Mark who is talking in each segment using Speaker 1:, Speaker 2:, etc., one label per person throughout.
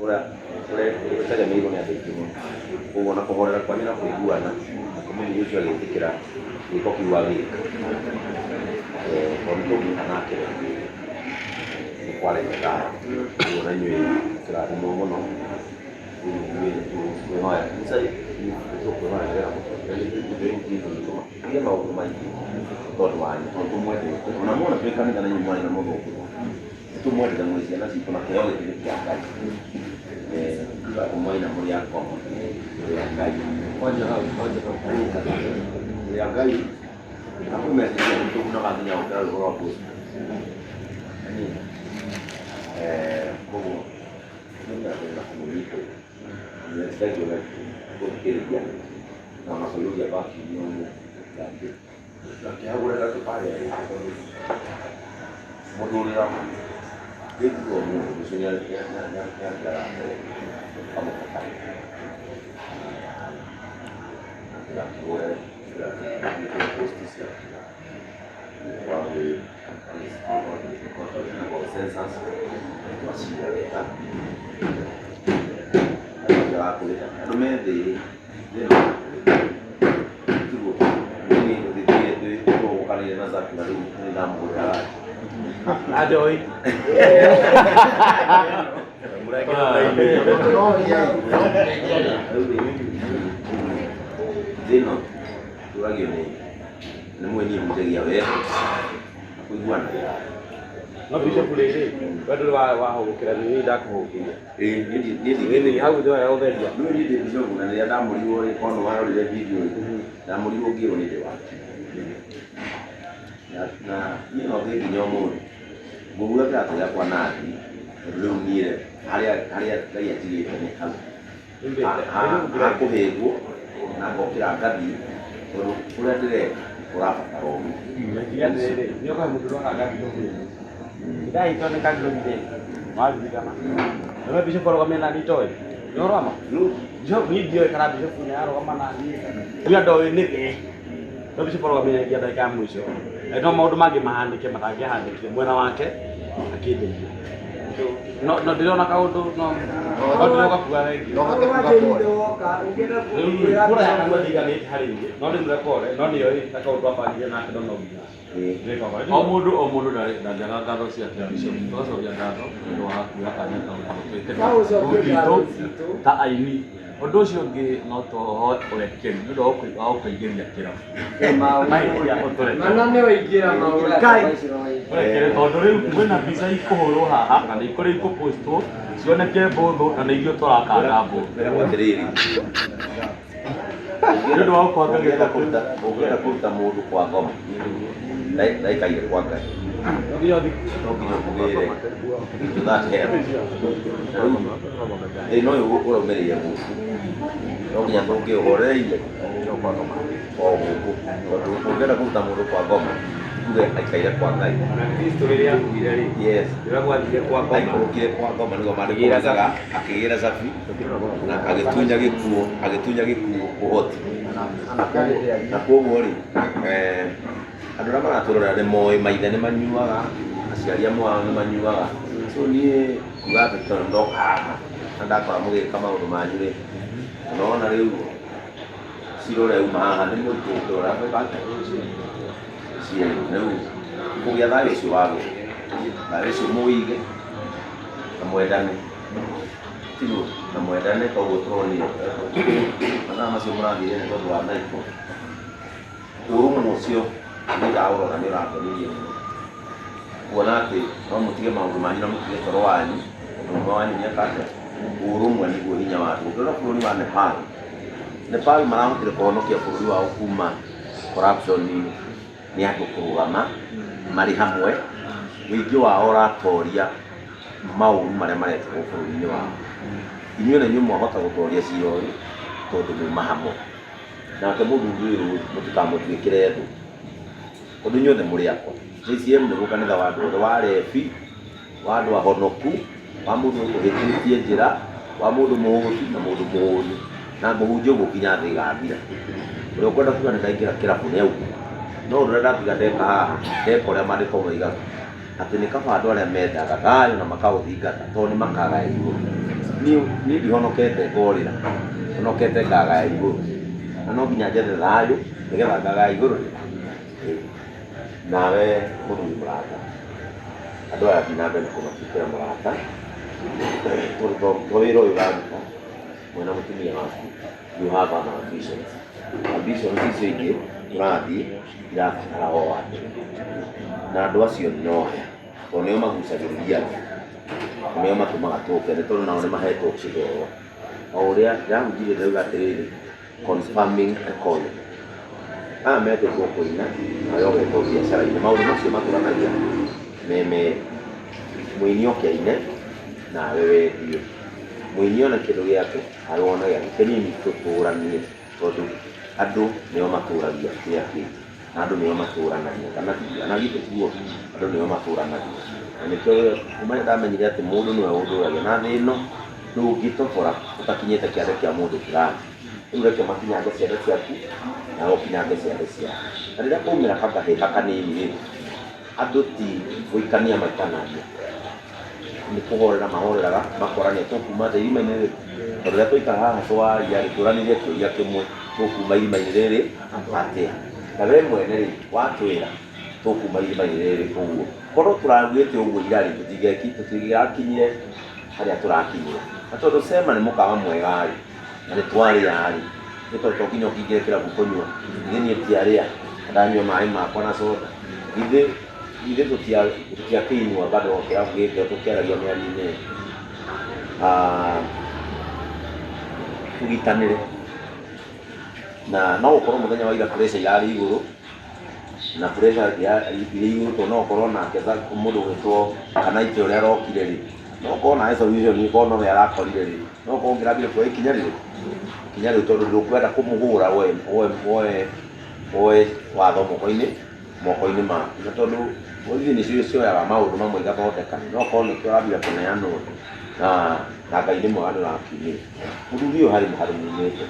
Speaker 1: Ũrĩa ũtegemeirwo nĩ andũ aingĩ mũno. Koguo ona kũhorera kwanyu na kũiguana, na mũthuri ũcio agĩtĩkĩra gĩko kĩu agĩka, tondũ nĩ tũngĩka nake rĩngĩ nĩ kwarehe thayũ. Koguo na inyuĩ mũkĩrathimwo mũno. Rĩu ithuĩ nĩ tũkwĩhoya kanitha nĩ tũkwĩhoya nĩgetha mũtũtige maũndũ maingĩ tondũ wanyu, tondũ tũmwendete. Ona muona twĩ kanitha na inyuĩ mwarĩ na mũthũngũ, nĩ tũmwendete mwĩ ciana citũ na kĩheo gĩkĩ nĩ kĩa Ngai. Mwaina mũrĩ a ngoma, mũrĩ a Ngai.
Speaker 2: Kwanja hau, kwanja hau.
Speaker 1: Mũrĩ a Ngai, na kwĩ message nĩ tũgunaga nginya gũkĩra rwĩmbo rwa gospel. Koguo nĩ na kũmũnyitĩrĩra. Na thengiũ na gũthikĩrĩria na ona kũiyũria vacuum ũguo. Ngakĩhagũrĩra kĩbarĩ gĩkĩ tondũ mũndũ ũrĩa wĩiguo mũndũ ũcio nĩathiaga mbere ũkamũbatara. Ndũgakĩhũre post ciaku consensus twacira wega. Andũ me thĩ tiguo niĩ tũthiĩ tũgũkanire na Zack na rĩu nĩ ndamũgũrĩra ranji.
Speaker 2: Na njohi.
Speaker 1: Thĩ ĩno tũragio nĩ nĩ mũĩ niĩ hunjagia wendo na kũiguanĩra.
Speaker 2: No bishop rĩrĩ, we ndũrĩ wahũgũkĩra nĩ niĩ ndakũhũgũkĩire.
Speaker 1: Ĩĩ niĩ
Speaker 2: Ĩni hau nĩ wega gũtheria.
Speaker 1: Niĩ ndĩ bishop na rĩrĩa ndamũrirwo rĩ, korwo nĩ warorire video rĩ, ndamũrirwo ngĩrwo nĩ ndĩ wake. Na niĩ no thiĩ nginya ũmũthĩ ngũhura kĩratũ gĩakwa na thiĩ tondũ rĩu niĩ harĩa harĩa Ngai anjigĩte nĩ hau. Hakũhĩngwo na ngokĩra ngathiĩ tondũ ũrĩa ndĩreka ũrabatara ũguo.
Speaker 2: Nginya atĩrĩrĩ, nĩ ũkahe mũndũ ũroka ngangirogi. Ndahĩtwo nĩ kangirogi rĩ, waririkana. Nawe bishop arũgamia na niĩ itoĩ. Nĩ ũhoro wa ma? Bishop niĩ ndioĩ kana bishop nĩ arũgama na niĩ. Niĩ ndoĩ nĩ we. No bishop arũgamia nginya ndagĩka ya mũico. Na no maũndũ mangĩ mahanĩke matangĩahanĩkire mwena wake akĩndeithia. No no ndĩrona kaũndũ no no ndĩroka kuga thengiũ.
Speaker 3: No hote kuga pole.
Speaker 2: Rĩu kura ya kanua ndĩiganĩte harĩ niĩ. No ndĩmwĩre pole, no nĩoĩ ta kaũndũ twabangire nake no no nginya.
Speaker 4: O mũndũ o mũndũ ndangĩaga ngatho ciake bishop tũgacokia ngatho nĩ ũndũ wa kuoya kanya kau na gũtwĩtĩka group itũ ta aini. Ũndũ ũcio ũngĩ no tũhoe ũrekeri nĩ ũndũ wa gũkũingĩria kĩrabu mahĩtia ũtũrekere.
Speaker 3: Mana nĩ waingĩra maũndũ.
Speaker 4: Ũrekere tondũ rĩu kwĩna mbica ikũhũrwo haha na nĩ ikũrĩ ikũpostwo cioneke mbũthũ na nĩ ithuĩ tũrakanda mbũthũ.
Speaker 1: Ngwĩragwo atĩrĩrĩ,
Speaker 4: Nĩ ũndũ wa gũkũhaka
Speaker 1: ũngĩenda
Speaker 4: gĩko
Speaker 1: kũruta ũngĩenda kũruta mũndũ kwa ngoma ndaikaire kwa Ngai
Speaker 2: No nginya ũthiĩ
Speaker 1: no nginya ũmũgĩre into that hell. Na rĩu thĩna ũyũ ũraumĩrĩire gũkũ no nginya tũngĩũhorereire o gũkũ tondũ ũngĩenda kũruta mũndũ kwa ngoma tuge aikaire kwa Ngai.
Speaker 2: Na Kristo rĩrĩa akuire rĩ,
Speaker 1: Yes.
Speaker 2: rĩrĩa gwathire kwa ngoma.
Speaker 1: Aikũrũkire kwa ngoma nĩguo maandĩko
Speaker 2: Akĩgĩra
Speaker 1: moigaga akĩgĩra cabi na agĩtunya gĩkuũ agĩtunya gĩkuũ ũhoti. Na koguo rĩ, andũ arĩa maratũrora nĩ moĩ maithe nĩ manyuaga, aciari amwe ao nĩ manyuaga. So niĩ kuga atĩ tondũ ndoka haha na ndakora mũgĩka maũndũ manyu rĩ, nona rĩu cira ũrĩa uma haha nĩ mũritũ gũkĩra ũrĩa gwĩka atĩa cira. Rĩu kũgĩa thayũ ũcio wagĩrĩire, thayũ ũcio mũwĩige na mwendane, tiguo? Na mwendane ta ũguo tũronire mathaa macio mũrathire nĩ tondũ wa Michael. Ũrũmwe ũcio nĩ ndaũrora nĩ ũrangenirie mũno kuona atĩ no mũtige maũndũ manyu na mũtige toro wanyu ũndũ ũmwe wanyu nĩ eka atĩa ũrũmwe nĩguo hinya wa andũ. Ũngĩrora bũrũri wa Nepal, Nepal marahotire kũhonokia bũrũri wao kuma corruption nĩ andũ kũrũgama marĩ hamwe, ũingĩ wao ũratoria maũru marĩa marekwo bũrũri-inĩ wao. Inyuĩ na inyuĩ mwahota gũtoria cira ũyũ tondũ muma hamwe. Nake mũthuri ũyũ mũtikamũtuĩkĩre thũ, tondũ inyuothe mũrĩ akwa. JCM nĩguo kanitha wa andũ othe, wa arebi, wa andũ ahonoku, wa mũndũ ũhĩtĩtie njĩra, wa mũndũ mũhũtu na mũndũ mũhũnu. Na ngũhunjia ũguo nginya thĩ ĩgathira. Ũrĩa ũkwenda kuga nĩ ndaingĩra kĩrabu nĩ aume. No ũndũ ũrĩa ndatiga ndeka haha, ndeka ũrĩa maandĩko moigaga, atĩ nĩ kaba andũ arĩa mendaga thayũ na makaũthingata tondũ nĩ makagaya igũrũ. Niĩ ndihonokete ngorĩra, honokete ngagaya igũrũ, na no nginya njethe thayũ nĩgetha ngagaya igũrũ rĩ. Nawe mũthuri mũrata, andũ aya thiĩ na mbere na kũmatuĩkĩra mũrata, tondũ to wĩra ũyũ ũraruta mwĩna mũtumia waku, you have other ambitions. Ambitions icio ingĩ ũrathiĩ irabatara o andũ, na andũ acio no aya, tondũ nĩo magucagĩrĩria andũ, nĩo matũmaga tũke, nĩ tondũ nao nĩ mahetwo kĩheo. O ũrĩa ndĩrahunjirie ndĩrauga atĩrĩrĩ, confirming a calling. Aya metĩtwo kũina, nawe ũgetwo biacara-inĩ. Maũndũ macio matũranagia me merĩ. Mũini oke aine, nawe wendie. Mũini one kĩndũ gĩake, nawe wone gĩake. Kĩnini tũtũranie, tondũ andũ nĩo matũragia kĩrĩa kĩngĩ, na andũ nĩo matũranagia, kana kana githĩ tiguo? Andũ nĩo matũranagia. Na nĩkĩo kuma rĩrĩa ndamenyire atĩ mũndũ nĩwe ũndũragia, na thĩ ĩno ndũngĩtobora ũtakinyĩte kĩande kĩa mũndũ fulani. Rĩu reke makinyange ciande ciaku, nawe ũkinyange ciande ciao. Na rĩrĩa kwaumĩra gakahĩha kanini rĩ, andũ ti gũikania maikanagia, nĩ kũhorera mahoreraga, makorania tũkuma atĩa irima-inĩ rĩrĩ, tondũ rĩrĩa twaikara haha twaria rĩ, tũranirie kĩũria kĩmwe, tũkuma irima-inĩ rĩrĩ atĩa? Na we mwene rĩ, watwĩra tũkuma irima-inĩ rĩrĩ ũguo, korwo tũraugĩte ũguo ira rĩ, tũtingĩrakinyire harĩa tũrakinyire. Na tondũ Sema nĩ mũkawa mwega rĩ, na nĩ twarĩa rĩ, nĩ tondũ to nginya ũkĩingĩre kĩrabu kũnyua, githĩ niĩ ndiarĩa, na ndanyua maĩ makwa na soda, githĩ githĩ tũtiakĩinua bado kĩrabu gĩkĩ tũkĩaragia mĩario-inĩ ĩyo. Tũgitanĩre, na no gũkorwo mũthenya wa ira pressure irarĩ igũrũ, na pressure irĩ igũrũ tondũ no ũkorwo nake mũndũ ũgwĩtwo Kanaitĩ ũrĩa arokire rĩ, no ũkorwo nawe solution ĩkorwo nowe arakorire rĩ, no ũkorwo ũngĩrambire kuoya ikinya rĩrĩ, ikinya rĩu tondũ ndũkwenda kũmũhũra woe woe woe woe watho moko-inĩ moko-inĩ maku, na tondũ borithi nĩcio cioyaga maũndũ mamwe igathondeka, no ũkorwo nĩkĩo ũrambire kũneanwo na na Ngai nĩ mwega nĩ ũrakiumĩra. Mũthuri ũyũ harĩ handũ mumĩte,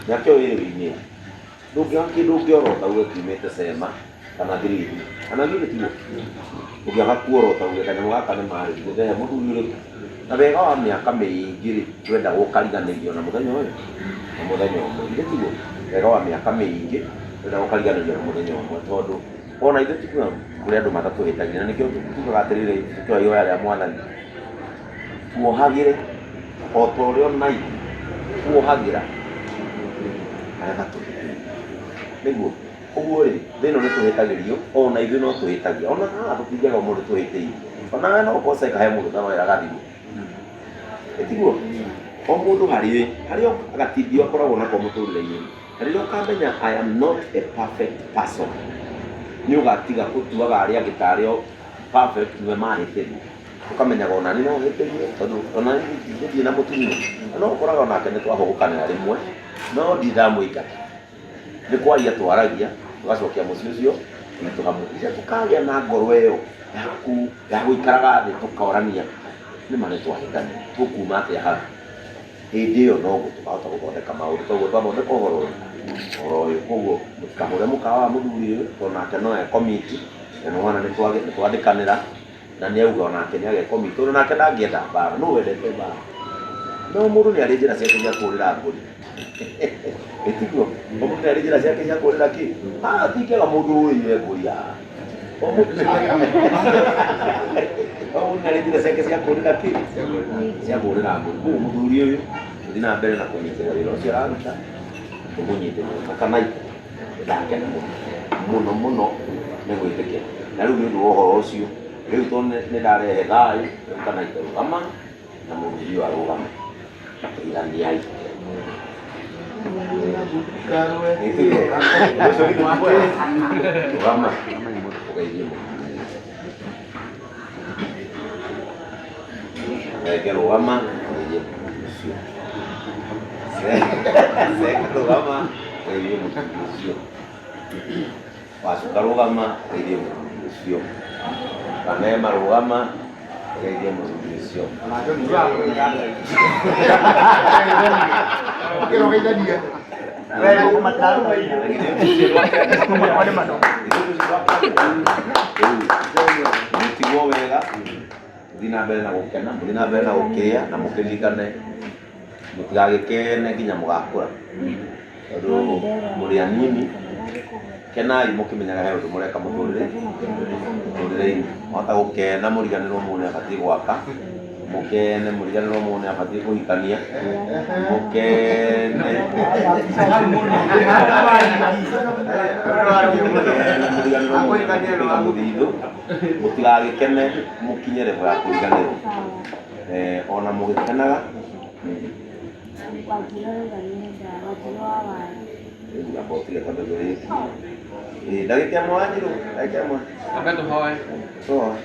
Speaker 1: mĩaka ĩyo ĩrĩ wĩinĩte, ndũngĩaga kĩndũ ũngĩorota uge kiumĩte Sema kana Thirithi, kana githĩ tiguo? Ũngĩaga kuorota uge kanyamũ gaka nĩ marĩ he mũthuri ũrĩkũ? Na wega wa mĩaka mĩingĩ rĩ, ndwendaga ũkariganĩrio na mũthenya ũyũ na mũthenya ũmwe, githĩ tiguo? Wega wa mĩaka mĩingĩ ndwendaga ũkariganĩrio na mũthenya ũmwe, tondũ ona ithuĩ tikuga kũrĩ andũ matatũhĩtagĩria, na nĩkĩo tugaga atĩrĩrĩ, tũkĩoya ihoya rĩa Mwathani, tuohagĩre o ta ũrĩa ona ithuĩ tuohagĩra arĩa matũhĩtĩirie. Nĩguo ũguo rĩ, thĩ ĩno nĩ tũhĩtagĩrio, ona ithuĩ no tũhĩtagia, ona haha tũtingĩaga mũndũ tũhĩtĩirie, ona we no ũkorwo Seka he mũndũ ũtaroera thimũ, ĩtiguo? O mũndũ harĩ harĩ gatindio akoragwo nako mũtũrĩre-inĩ, na rĩrĩa ũkamenya I am not a perfect person, nĩ ũgatiga gũtuaga arĩa angĩ tarĩ o perfect nĩwe mahĩtĩria, ũkamenyaga ona niĩ no hĩtĩrie, tondũ ona niĩ ndirĩ na mũtumia, na no ũkoraga onake nĩ twahũgũkanĩra rĩmwe, no ndirĩ ndamũingata, nĩ kwaria twaragia, tũgacokia mũciĩ ũcio witũ hamwe. Rĩrĩa tũkagĩa na ngoro ĩyo ya gũikaraga thĩ tũkorania nĩma nĩ twahĩtania, tũkuma atĩa haha, hĩndĩ ĩyo noguo tũkahota gũthondeka maũndũ, toguo twathondeka ũhoro ũyũ ũhoro ũyũ. Koguo mũtikahũre mũkawa wa mũthuri ũyũ, tondũ nake no e komiti, na nĩwona nĩ twandĩkanĩra, na nĩ auga onake nĩ agekomiti, tondũ nake ndangĩenda mbara. Nũ wendete mbara? No mũndũ nĩ arĩ njĩra ciake cia kũrĩra mbũri, ĩtiguo? O mũndũ nĩ arĩ njĩra ciake cia kũrĩra kĩ? Haha tingĩaga mũndũ ũrĩire mbũri haha. O mũndũ nĩ arĩ njĩra ciake cia kũrĩra kĩ? Cia kũrĩra mbũri. Koguo mũthuri ũyũ tũthiĩ na mbere na kũnyitĩrĩra wĩra ũcio araruta, tũmũnyitĩrĩre. Na Kanaitĩ ndakena mũno mũno mũno nĩ gwĩtĩkĩra. Na rĩu nĩ ũndũ wa ũhoro ũcio, rĩu tondũ nĩ ndarehe thayũ, rĩu Kanaitĩ rũgama na mũthuri ũyũ arũgame. Geithaniai. Rũgama ũgeithie mũthuri ũyũ. Reke rũgama ũgeithie mũthuri ũcio. Seka rũgama ũgeithie mũthuri ũcio. Wacuka rũgama ũgeithie mũthuri ũcio. Kanema rũgama ũgeithie mũthuri ũcio. Tigwo wega. Mũthiĩ na mbere na gũkena, mũthiĩ na mbere na gũkĩĩa na mũkĩririkane mũtigagĩkene nginya mũgakũra. Tondũ mũrĩ anini kenai mũkĩmenyaga he ũndũ mũreka mũtũrĩre-inĩ. Mwahota gũkena mũriganĩrwo mũndũ nĩabatiĩ gwaka, mũkene mũriganĩrwo mũndũ nĩabatiĩ kũhikania, mũkene mũriganĩrwo mũndũ nĩabatiĩ kũiga mũthithũ, mũtigagĩkene mũkinye level ya kũriganĩrwo. Ona mũgĩkenaga ndagĩka ĩmwe Wanjirũ, ndagĩka ĩmwe.
Speaker 3: Ambe tũhoe.
Speaker 1: Tũhoe.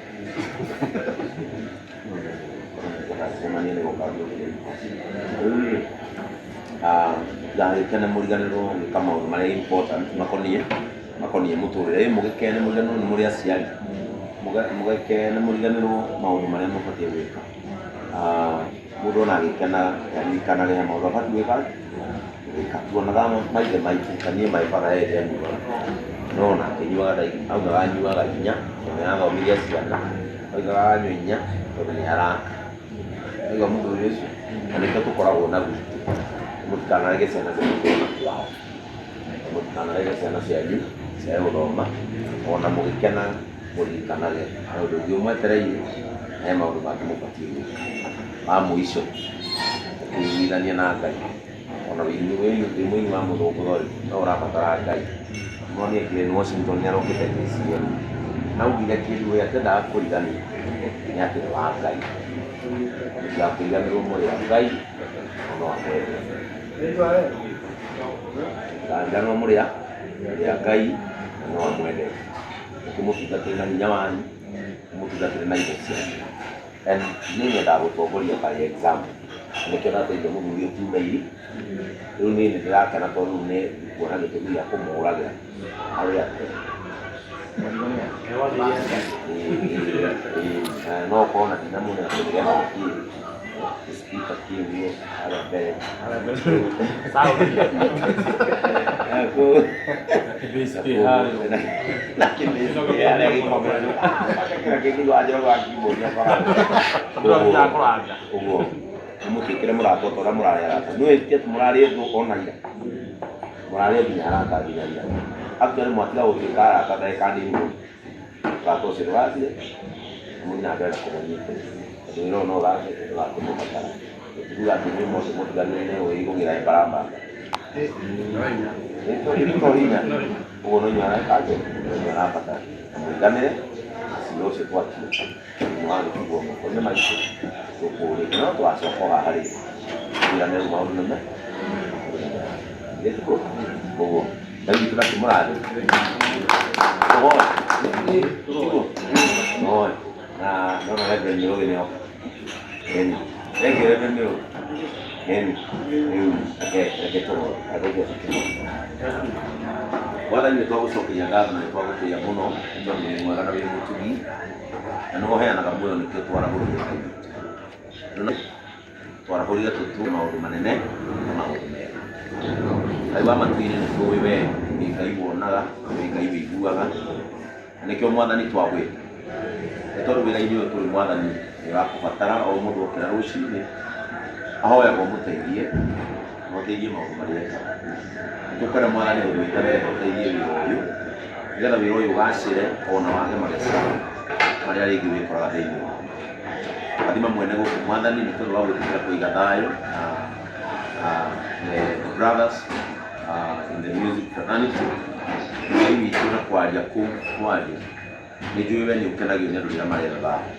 Speaker 1: Mũtigagĩkene mũriganĩrwo gwĩka maũndũ marĩa important makoniĩ mũtũrĩre. Mũgĩkene mũriganĩrwo nĩ mũrĩ aciari, mũgĩkene mũriganĩrwo maũndũ marĩa mũbatiĩ gwĩka. Mũndũ ona agĩkena aririkanage he maũndũ abatiĩ gwĩka. Tuonaga maithe maitũ ta niĩ my father he hĩndĩ anyuaga, no ona akĩnyuaga augaga anyuaga inya tondũ nĩarathomirie ciana, augaga anyua inya tondũ nĩaraka. Aigua mũthuri ũcio, na nĩkĩo tũkoragwo na gwitũ. Mũtikanarege ciana cianyu gũthoma kwao, mũtikanarege ciana cianyu ciage gũthoma, ona mũgĩkena mũririkanage he ũndũ ũngĩ ũmwetereire na he maũndũ mangĩ mũbatiĩ gwĩka. Wa mũico ũkĩiguithania na Ngai, ona wĩ mũini wa mũthũngũtho rĩ, no ũrabatara Ngai. Mũronire Glenn Washington nĩarokĩte JCM na augire kĩndũ we atendaga kũriganĩrwo nĩ atĩ nĩ wa Ngai. Mũtigakĩriganĩrwo mũrĩ a Ngai na no amwendete. Mũtigariganĩrwo mũrĩ a Ngai na no amwendete. Mũkĩmũtungatĩre na hinya wanyu, mũmũtungatĩre na indo cianyu. And niĩ nyendaga gũtongoria by example. Nĩkĩo ndateithia mũthuri ũyũ kiuma iri. Rĩu niĩ nĩndĩrakena tondũ rĩu nĩ nguona gĩtũmi gĩa kũmũhũragĩra harĩa no ũkorwo na ndinamũnena kĩndũ gĩa gĩspika kĩu harĩa mbere. Na kĩbĩci harĩa gĩkomero kĩngĩ Wanjirũ akĩmũria ũguo mũtuĩkĩre mũrata ta ũrĩa mũrarĩ arata. Nĩũĩ ti atĩ mũrarĩ thũ ona ira, mũrarĩ nginya arata nginya ira. Actually mwatiga gũtuĩka arata ndagĩka nini mũno, ũrata ũcio ndũgathire, mũthiĩ na mbere na kũmũnyitĩrĩra tondũ wĩra ũyũ no ũgakĩmũbatara. Tũtiuga atĩ inyuĩ mothe mũtiganire nĩ ũgũgĩra mbarambara. To hinya ũguo no inyuĩ areka atĩa, no inyuĩ arabatara. Na mũiganĩre cira ũcio twatua nĩwagĩtigwo moko-inĩ maitũ tũkũũrĩte, no tũgacoka o haha rĩngĩ twĩrane rĩu maũndũ nĩ mega. Ũguo Ngai witũ ndakĩmũrathime. Tũhoe. Tiguo? Tũhoe. Na ndona Reverend Mĩrũgĩ nĩoka. Ĩni. Thank you Reverend Mĩrũgĩ. Ĩni. Rĩu reke tũhoe. Reke tũhoe. Mwathani nĩtwagũcokeria ngatho na nĩtwagũtĩĩa mũno nĩ tondũ wĩ mwega na wĩ mũtugi na nĩwe ũheanaga muoyo nĩkĩo twarahũrire Ngai witũ. Twarahũrire tũtue maũndũ manene na maũndũ mega. Ngai wa matu-inĩ nĩtũĩ we wĩ Ngai wonaga, wĩ Ngai wĩiguaga, na nĩkĩo Mwathani twagwĩta. Nĩ tondũ wĩra-inĩ ũyũ tũrĩ Mwathani nĩũrakũbatara o mũndũ okĩra rũcinĩ ahoyaga ũmũteithie na ũteithie maũndũ marĩa ekaga. Nĩtũkwenda Mwathani gũgwĩta nĩgetha ũteithie wĩra ũyũ, nĩgetha wĩra ũyũ ũgacĩre ona wage mageca marĩa rĩngĩ wĩkoraga thĩinĩ wamo. Rathima mwene gũkũ Mwathani nĩ tondũ wa gwĩtĩkĩra kũiga thayũ na the brothers in the music fraternity. Ngai witũ na kwaria kũu kwaria nĩ njũĩ we nĩ ũkenagio nĩ andũ rĩrĩa maretha thayũ.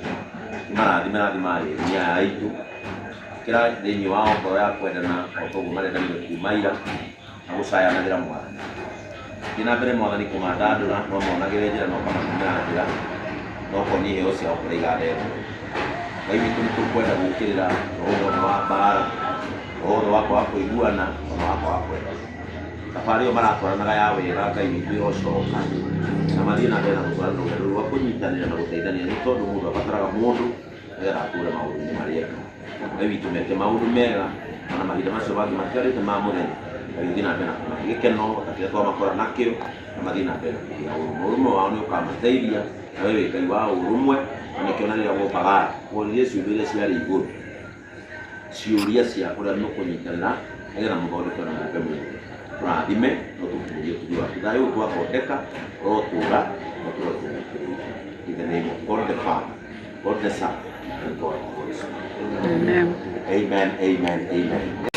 Speaker 1: Nĩmarathime rathima arĩmi aya aitũ kĩra thĩinĩ wao ngoro ya kwendana o ta ũguo marendanire kuma ira na gũcayanagĩra Mwathani. Thiĩ na mbere Mwathani kũmandandũra no monagĩre njĩra na ũkamatumĩra njĩra na ũkonia iheo ciao kũrĩa igatherema. Ngai witũ nĩtũkwenda gũkĩrĩra roho wothe wa mbara, roho wothe wa kwaga kũiguana ona wa kwaga kwendana. Thabarĩ ĩyo maratwaranaga ya wega Ngai witũ ĩrocoka na mathiĩ na mbere na gũtwarana rũgendo rũu rwa kũnyitanĩra na gũteithania nĩ tondũ mũndũ abataraga mũndũ nĩgetha atũre maũndũ-inĩ marĩa ekaga. Ngai witũ meke maũndũ mega ona mahinda macio mangĩ matigarĩte ma mũthenya Ngai ũthiĩ na mbere na kũmahe gĩkeno ta kĩrĩa twamakora nakĩo na mathiĩ na mbere na kũgĩa ũrũmwe. Ũrũmwe wao nĩ ũkamateithia na we wĩ Ngai wa ũrũmwe Na nĩkĩo na rĩrĩa wokaga wonirie ciũria iria ciarĩ igũrũ, ciũria cia ũrĩa mũkũnyitanĩra nĩgetha mũthondeke na mũke mũrathime no tũkurie ũtugi waku. Thayũ ũyũ twathondeka ũrotũra na ũtũre tũgũkũria. In the name of God the Father, God the Son, and God the Holy Spirit.
Speaker 5: Amen.
Speaker 1: Amen, amen, amen.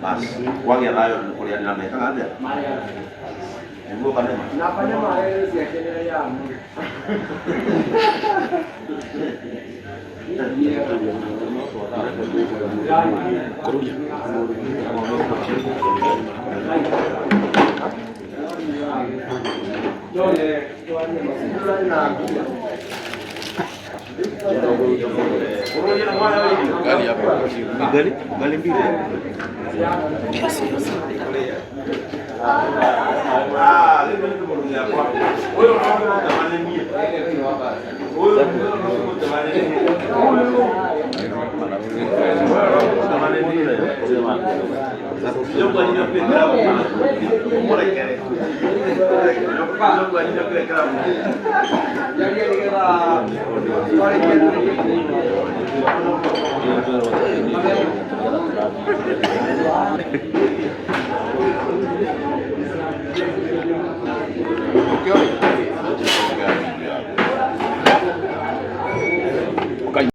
Speaker 1: Bas, kwagĩa thayũ nĩ kũrĩa nĩ mekaga atĩa? Nĩguo kanema. Ugali, ugali mbili.